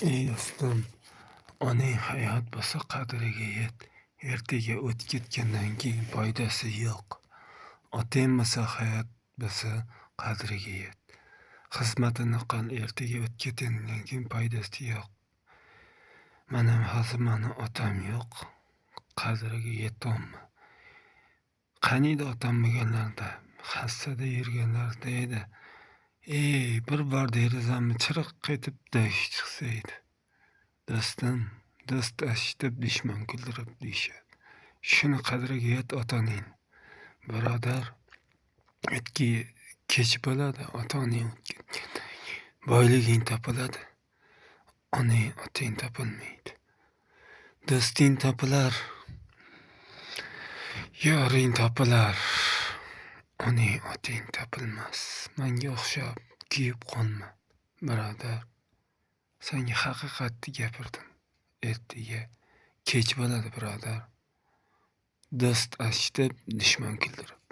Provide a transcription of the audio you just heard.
Ey do'stim, onang hayot bo'lsa, qadriga yet. Ertaga o'tib ketgandan keyin foydasi yo'q. Otang bo'lsa, hayot bo'lsa, qadriga yet. Xizmatini qil, ertaga o'tib ketgandan keyin foydasi yo'q. Mana hozir mani otam yo'q, qadriga yetolman. Qaniydi otam bo'lganlarida, hassada yurganlarida edi. Ey, bir bor derazamni chiriq etib dash chiqsa edi. Do'stim, do'st achitib, dushman kuldirib deyishadi. Shuni qadriga yet ota-onang. Birodar, ertaga kech bo'ladi, ota-onang o'tib ketgandan keyin. Boyliging topiladi, onang, otang topilmaydi. Do'sting topilar, yoring topilar, onang, otang topilmas. Manga o'xshab kuyib qolma, birodar. Senga haqiqatni gapirdim. Ertaga kech bo'ladi, birodar. Do'st achitib, dushman kuldirib.